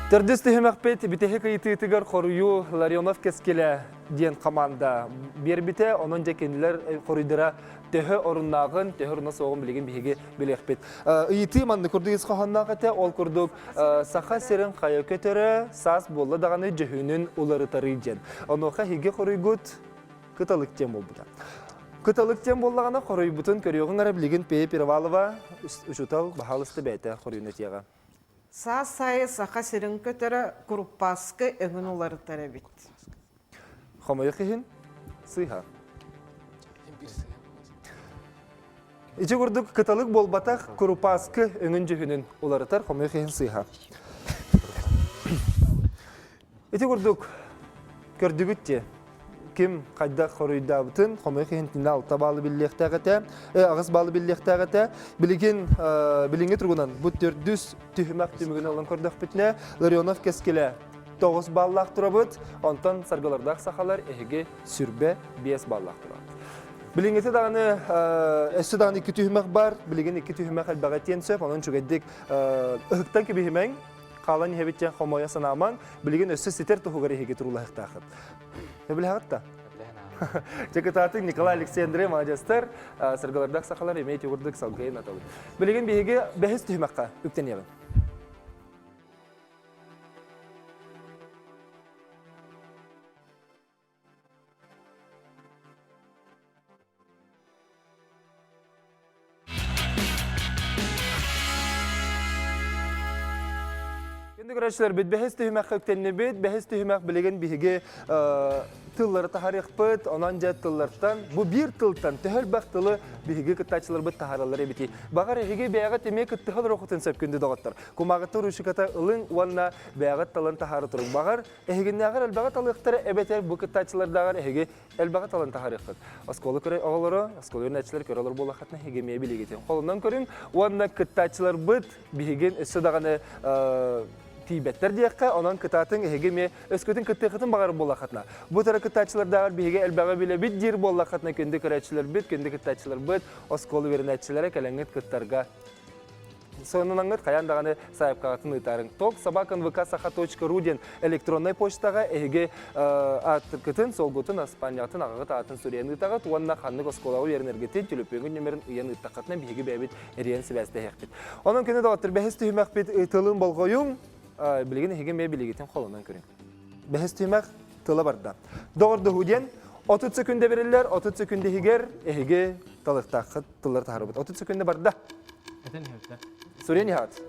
Төрдүс түһүмэхпит бүтэһик ыйытыытыгар хоруйу Ларионов кэскилэ диэн команда биэрбитэ. Онон дьэ кинилэр хоруйдара төһө оруннааҕын, төһө оруна суоҕун билигин биһиги билиэхпит. Ыйытыы маннык курдук ис хоһоонноох этэ. Ол курдук Саха сирин хайа көтөрө саас буолла даҕаны дьөһүнүн уларытарый диэн. Онуоха эһиги хоруйгут кыталык диэн буолбута. Кыталык диэн буоллаҕына хоруйбутун көрүөҕүҥ эрэ билигин Пея Перевалова учуутал баһаалыста бэйэтэ хоруйун этиэҕэ. Саас аайы Саха сирин көтөрө куруппааскы өҥүн уларытар эбит. Хомойуох иһин сыыһа. Ити курдук кыталык буолбатах курупааскы өҥүн дьүһүнүн уларытар хомойуох иһин сыыһа. Ити курдук көрдүгүт дии. Ким хайдах хоруйдаабытын хомойуох иһин кинини алта баалы биллиэхтээх этэ, аҕыс баалы биллиэхтээх этэ. Билигин билиҥҥи туругунан бу төрдүс түһүмэх түмүгүн ылан көрдөхпүтүнэ Ларионов кэскилэ 9 баллаах турабыт, онтон саргылардаах сахалар эһиги сүрбэ 5 баллаах турабыт. Билиҥҥити даҕаны өссө даҕаны икки түһүмэх бар, билигин икки түһүмэх элбэҕи этиэн сөп, онон үчүгэйдик ыһыктан кэбиһимэҥ, хаалан иһэбит диэн хомойо санаамаҥ, билигин өссө ситэр туһугар эһиги туруулаһыахтааххыт. Сөбүлэһэҕит да? Дьокутааты Николай Александры маладьыастар, саргылардаах сахалар эмиэ ити курдук салгыйын атабыт. Билигин биһиги бэһис түһүмэххэ үктэниэҕин. Күндү көрөөччүлэрбит, бэһис түһүмэххэ үктэннибит. Бэһис түһүмэх билигин биһиги тыллары таһарыахпыт. Онон дьэ тыллартан, бу биир тылтан төһө элбэх тылы биһиги кыттааччыларбыт таһаараллар эбитий. Баҕар эһиги бэйэҕит эмиэ кыттыһа олоруоххутун сөп күндү доҕоттор. Кумааҕыттан ручката ылыҥ уонна бэйэҕит талан таһаара туруҥ. Баҕар эһигиннээҕэр элбэҕи талыахтара эбэтэр бу кыттааччылардааҕар эһиги элбэҕи талан таһаарыаххыт. Оскуола көрө оҕолоро, оскуола үөрэнээччилэр көрө олор буоллаххытына эһиги эмиэ билигитин холонон көрүҥ уонна кыттааччыларбыт биһигин өссө даҕаны тиийбэттэр диэххэ, онон кытаатыҥ эһиги эмиэ өскөтүн кыттыаххытын баҕарар буоллаххытына. Бу тара кыттааччылардааҕар биһиги элбэҕи билэбит диир буоллаххытына күндү көрөөччүлэрбит, күндү кыттааччыларбыт, оскуола үөрэнээччилэрэ кэлэҥҥит кыттарга Сонуннаҥҥыт хайаан даҕаны сайапкаҕытын ыытаарыҥ. Ток собаканвксаха.ру диэн электроннай почтаҕа эһиги ааттыккытын, суолгутун, аспаанньаҕытын, аҕаҕыт аатын суруйан ыытаҕыт уонна ханнык оскуолаҕа үөрэнэргитин, төлөпүөҥҥүт нүмерин ыйан ыыттаххытына биһиги бэйэбит эрийэн сибээстэһиэхпит. Онон күнү доҕоттор бэһис түһүмэхпит тылын болҕойуҥ, билигин эһиги эмиэ билигитин холонон көрүҥ. Бэһис түһүмэх тыла барда. Доҕордоһуу диэн 30 секүндэ бэриллэр, 30 секүндэ иһигэр эһиги талыахтааххыт тыллар таһаарбыт. 30 секүндэ барда. Этэн иһэбит Суруйан иһэҕит.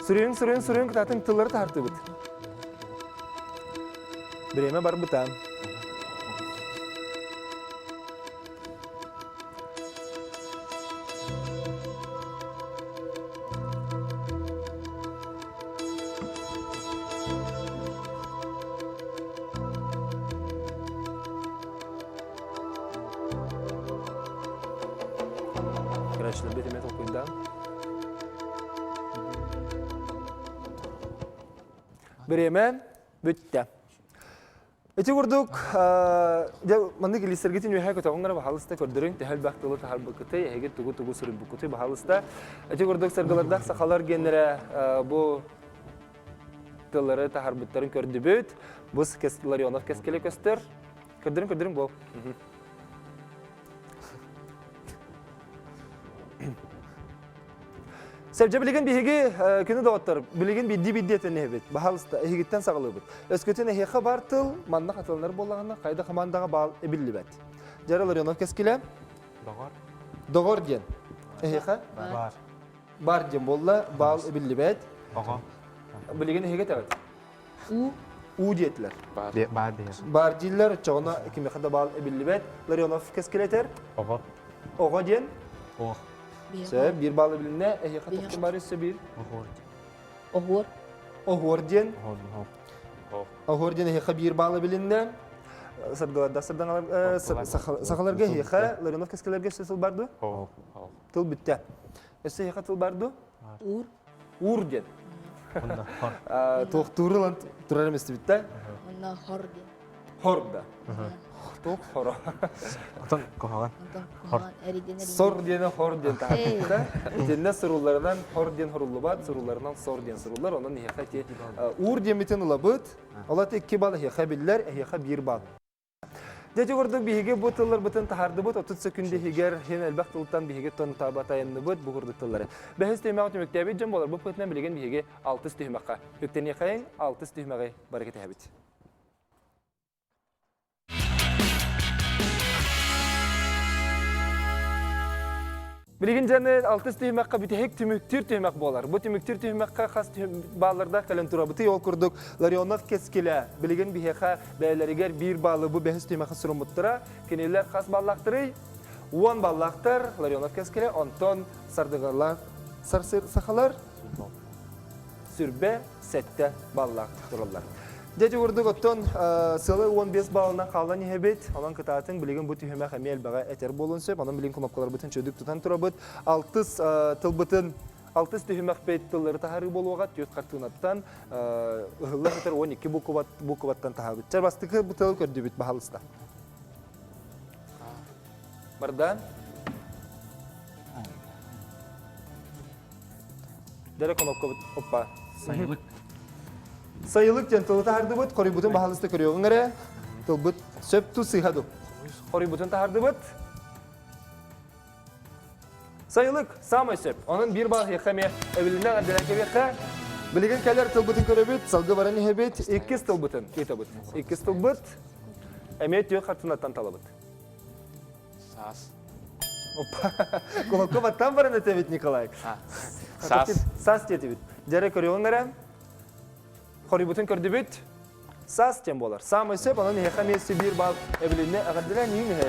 Суруйуҥ, суруйуҥ, суруйуҥ, кытаатын тыллары таһаартыыбыт. Бириэмэ барбыта. Көрөөччүлэрбит эмиэ толкуйдаан. Бириэмэ бүттэ. Ити курдук, дьэ, маннык илиистэргитин үөһэ көтөҕүҥ эрэ баһаалыста көрдөрүҥ, төһө элбэх тылы таһарбыккытый, эһиги тугу-тугу суруйбуккутуй, баһаалыста. Ити курдук саргылардаах сахалар геннэрэ бу тыллары таһарбыттарын көрдүбүт. Бу Ларионов кэскилэ көстөр. Көрдөрүҥ, көрдөрүҥ буол. Сэрдьэ билигин биһиги күнү доҕоттор, билигин биирдии-биирдии этэн иһэбит. Баһаалыста, эһигиттэн саҕалыыбыт. Өскөтүн эһиэхэ бар тыл манна хатыланар буоллаҕына, хайда хамаандаҕа баал эбиллибэт. Дьара Ларионов кэскилэ. Доҕор. Доҕор диэн. Эһиэхэ? Бар. Бар диэн буолла, баал эбиллибэт. Оҕо. Билигин эһиги этэҕит. У. У диэтилэр. Бар. Бар диэн. Бар дииллэр, оччоҕуна кимиэхэ да баал эбиллибэт. Ларионов кэскилэтэр. Оҕо. Оҕо диэн. Ох. Сөп, биир балл эбилиннэ. Эһиэхэ тохтун бар өссө биир. Оһуор. Оһуор. Оһуор диэн. Оһуор. Оһуор диэн эһиэхэ биир балл эбилиннэ. Саргыларда сардаҥалар сахаларга эһиэхэ Ларионов кэскилэргэ өссө тыл бар дуо? Тыл бүттэ. Өссө эһиэхэ тыл бар дуо? Уур. Уур диэн. Туохтууру ылан турар эмистибит да? Онно хор диэн. Хор да. Туох хоро? Отон куһаҕан. Хор. Сор диэни хор диэн таһаарбыта. Итиннэ сурулларынан хор диэн хоруллубат, сурулларынан сор диэн суруллар. Онон эһиэхэ ити уур диэммитин ылабыт. Ол аты икки бал эһиэхэ биллэр, эһиэхэ биир бал. Дьэ курдук биһиги бу тылларбытын таһаардыбыт 30 секунда иһигэр хин элбэх тылтан биһиги тон таба тайынныбыт бу курдук тыллары. Бэһис түһүмэҕи түмүктээбит дьон буолар бу пытынан билигин биһиги алтыс түһүмэххэ үктэниэхэйин алтыс түһүмэҕи бары кэтэһэбит. Билигин дьаны алтыс түһүмэххэ бүтэһик түмүктүүр түһүмэх буолар. Бу түмүктүүр түһүмэххэ хас бааллардаах кэлэн турабытый ол курдук Ларионов кэскилэ билигин биһиэхэ бэйэлэригэр биир баалы бу бэһис түһүмэххэ суруммуттара. Кинилэр хас баллаахтарый? Уон баллаахтар Ларионов кэскилэ, онтон сардыгалар сарсыр сахалар сүрбэ сэттэ баллаах тураллар. Дьэ курдук оттон сылы 15 баллынан хаалан иһэбит. Онон кытаатын билигин бу түһүмэх эмиэ элбэҕи этэр буолуон сөп. Онон билигин кнопкаларбытын чөдүк тутан турабыт. Алтыс тылбытын алтыс түһүмэхпит тыллары таһаарыы буолуоҕа түөрт хартыынаттан ыһылла сытар 12 букваттан таһаабыт. Чэ бастакы бу тылы көрдүбүт баһалыста. Барда. Дэрэ кнопкабыт оппа. Сайылык. Сайылык диэн тылы таһардыбыт, хоруйбутун баһалыста көрүөҕүҥ эрэ. Тылбыт сөп ту сыыһа ду. Хоруйбутун таһардыбыт. Сайылык самай сөп. Онон биир баал хиэхэ эмиэ эбилинэ эрдэлэн кэбиэххэ. Билигин кэлэр тылбытын көрөбүт, салгы баран иһэбит, иккис тылбытын ыытабыт. Иккис тылбыт эмиэ түөх хартыынаттан талабыт. Саас. Кулакка баттаан баран этэбит Николай. Саас. Саас диэтибит. Дьэрэ көрүөҕүҥ эрэ. Хоруйбутун көрдүбүт. Саас диэн буолар. Саамай сөп, онон эһиэхэ эмиэ Сибиир баал эбилиннэ эҕэрдэлээн иһиҥ эһэ.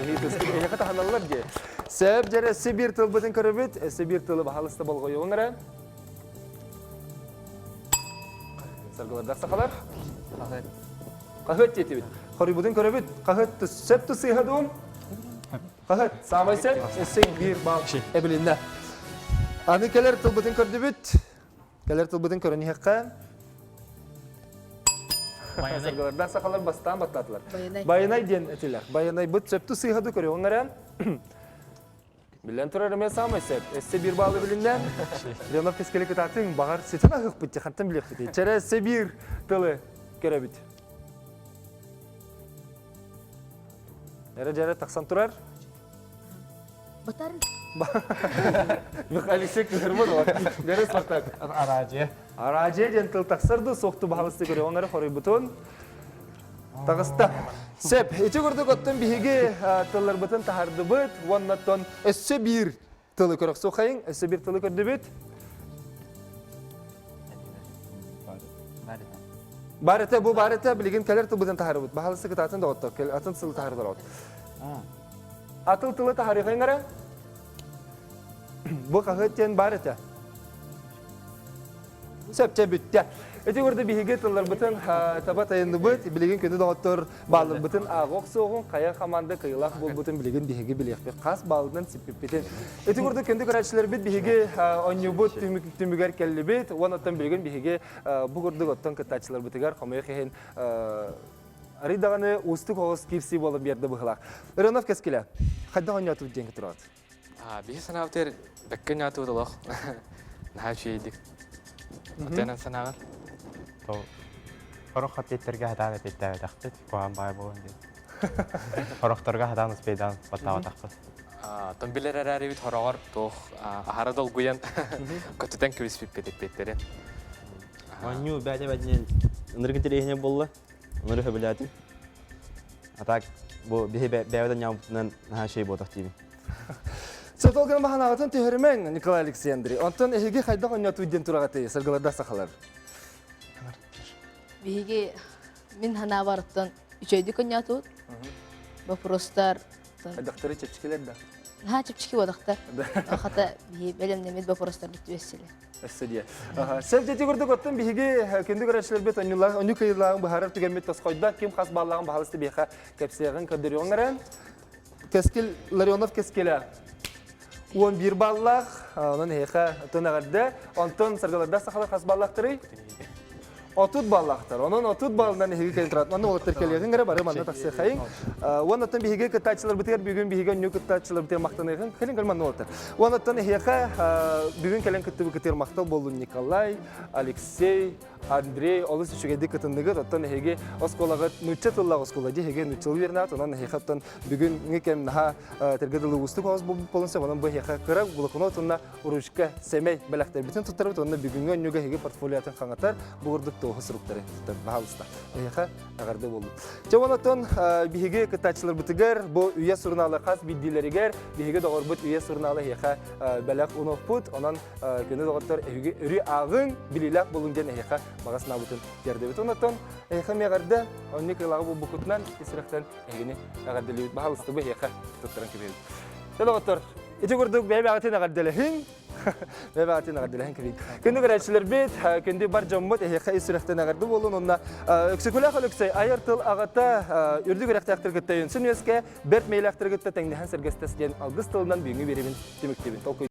Эһиэхэ таһыналлар дии. Сөп, дьэрэ Сибиир тылбытын көрөбүт. Сибиир тылы баһалыста болҕойуоҕуҥ эрэ. Саргылардаах сахалар. Хаһыат. Хаһыат диэтибит. Хоруйбутун көрөбүт. Хаһыат сөп тусыыһа дуум? Хаһыат. Саамай сөп. Өссө биир баал эбилиннэ. Аны кэлэр тылбытын көрдүбүт. Кэлэр тылбытын көрөн иһэххэ. Саргылардаах сахалар бастаан баттаатылар. Байанай диэн этилэр. Байанайбыт сөп тусыыһа ду көрүөҕүҥ эрэ. Биллэн турар эмиэ саамай сөп. Өссө биир баалы билиннэ. Леонов кэскили кытаатыҥ, баҕар ситэн аһыахпыт дии, хантан билиэхпитий. Чэрэ өссө биир тылы көрөбүт. Эрэ-дьэрэ тахсан турар. Батар. Михаил Алексеевич кыһырмын ол. Дьэрэ Спартак. Араадьыйа. Араадьыйа диэн тыл тахсар дуу, суохту баһалысты көрүө. Оҥары хоруйбутун. Таҕыста. Сөп. Ити курдук оттон биһиги тылларбытын таһардыбыт уонна оттон өссө биир тылы көрөхсуохайыҥ, өссө биир тылы көрдүбүт. Барыта бу барыта билигин кэлэр тылбытын таһарыбыт. Баһалысы кытаатын доҕоттор, атын сылы таһарылар Атыл тылы таһарыхайыҥ эрэ. Бу хаһыат диэн бар этэ. Сөп, чэ бүттэ. Ити курдук биһиги тылларбытын таба тайынныбыт, билигин күнү доҕоттор баалларбытын ааҕа охсуоҕун, хайа хамаанда кыйылаах буолбутун билигин биһиги билиэхпит, хас баалынан сиппиппитин. Ити курдук күндү көрөөччүлэрбит биһиги оонньуубут түмүгэр кэллибит, уонна оттон билигин биһиги бу курдук оттон кыттааччыларбытыгар хомойуох иһин арый даҕаны уустук оҕус киирсии буолан биэрдэ быһыылаах. Ырынов кэскилэ, хайдах оонньоотубут диэн тураҕыт? Биһи санаабытыгар бэккэ ньаатыбыт олох. Наһаа үчүгэйдик. Отенан санааҕар? Сорох эппиэттэргэ хатаан эппиэттээбэтэхпит, куһаҕан баай буолан диэн. Сорохторго хатаан успейдаан баттаабатахпыт. Оттон билэр эрээрибит хороҕор туох аһара долгуйан көтүтэн кэбиспиппит эппиэттэри. Оонньуу бээтэ бээтинэн ынырык интэриэһинэй буолла. Ынырык сөбүлээтим. А так бу биһи бэйэбит ньаабытынан наһаа үчүгэй буотах диибин. Сотол гына баһанаҕытын түһэримэҥ, Николай Александрович. Онтон эһиги хайдах оонньоотуй диэн тураҕытый, саргыларда сахалар? Биһиги мин ханаабарыттан үчүгэйдик оонньоотубут. Вопростар Хайдахтары чэпчэкилэр да? Наһаа чэпчэки буолахтар. Хата биһи бэлэмнэммит вопростарбыт түбэстилэр. Өссө диэ. Сөп дьэти курдук оттон биһиги күндү көрөөччүлэрбит онньулаах онньу кыйылааҕын быһаарар түгэммит тосхойдо. Ким хас бааллааҕын баһалысты биһиэхэ кэпсиэҕин көрдөрүөҕүҥ эрэ. Кэскил Ларионов кэскилэ 11 баллаах, онон эһиэхэ оттон эҕэрдэ. Онтон саргылардаах сахалар хас баллаахтарый? 30 баллаахтар. Онон 30 баллынан эһиги кэлин турат. Манна уолаттар кэлиэҕиҥ эрэ бары манна тахсыахайыҥ. Уоннаттан биһиги кыттааччыларбытыгар бүгүн биһиги онньуу кыттааччыларбытыгар махтаныаҕыҥ. Кэлин кэл манна уолаттар. Уоннаттан эһиэхэ бүгүн кэлэн кыттыбыкытыгар махтал буоллун Николай, Алексей, Андрей олус үчүгэйдик кытынныгыт. Оттон эһиги оскуолаҕыт нуучча тыллаах оскуола дии эһиги нууччалыы үөрэнэҕит. Онон эһиэхэ оттон бүгүҥҥү кэм наһаа тэргэ дылы уустук оҕус буолун сөп. Онон бу эһиэхэ кыра блокнот уонна ручка сэмэй бэлэхтэрбитин туттарабыт уонна бүгүҥҥү онньууга эһиги портфолиотын хаҥатар бу курдук туоһу суруктары туттар. Баһаалыста. Эһиэхэ эҕэрдэ буоллун. Чэ онон биһиги кыттааччыларбытыгар бу Үйэ сурунаалы хас биирдиилэригэр биһиги доҕорбут Үйэ сурунаалы эһиэхэ бэлэх унуохпут. Онон күнү доҕоттор эһиги өрүү ааҕыҥ, билиилээх буолуҥ диэн эһиэхэ баҕа санаабытын тиэрдэбит. Онон эһиэхэ эмиэ эҕэрдэ, онньу кыылаҕы булбуккутунан ис сүрэхтэн эһигини эҕэрдэлиибит. Баһаалыста бу эһиэхэ туттаран кэбиһэбит. Чэ доҕоттор, ити курдук бэйэ-бэйэҕитин эҕэрдэлэһиҥ. Бэйэ-бэйэҕитин эҕэрдэлэһин кэбиһиҥ. Күндү көрөөччүлэрбит, күндү бар дьоммут эһиэхэ ис сүрэхтэн эҕэрдэ буолун уонна Өксөкүлээх Өлөксөй айар тыл аҕата үрдүк үрэхтээхтэр кытта өйөнсөн үөскэ, бэрт мэйилээхтэр кытта тэҥнэһэн сэргэстэс диэн алгыс тылынан бүгүҥҥү биэрэбин түмүктүүбүн. Толкуй.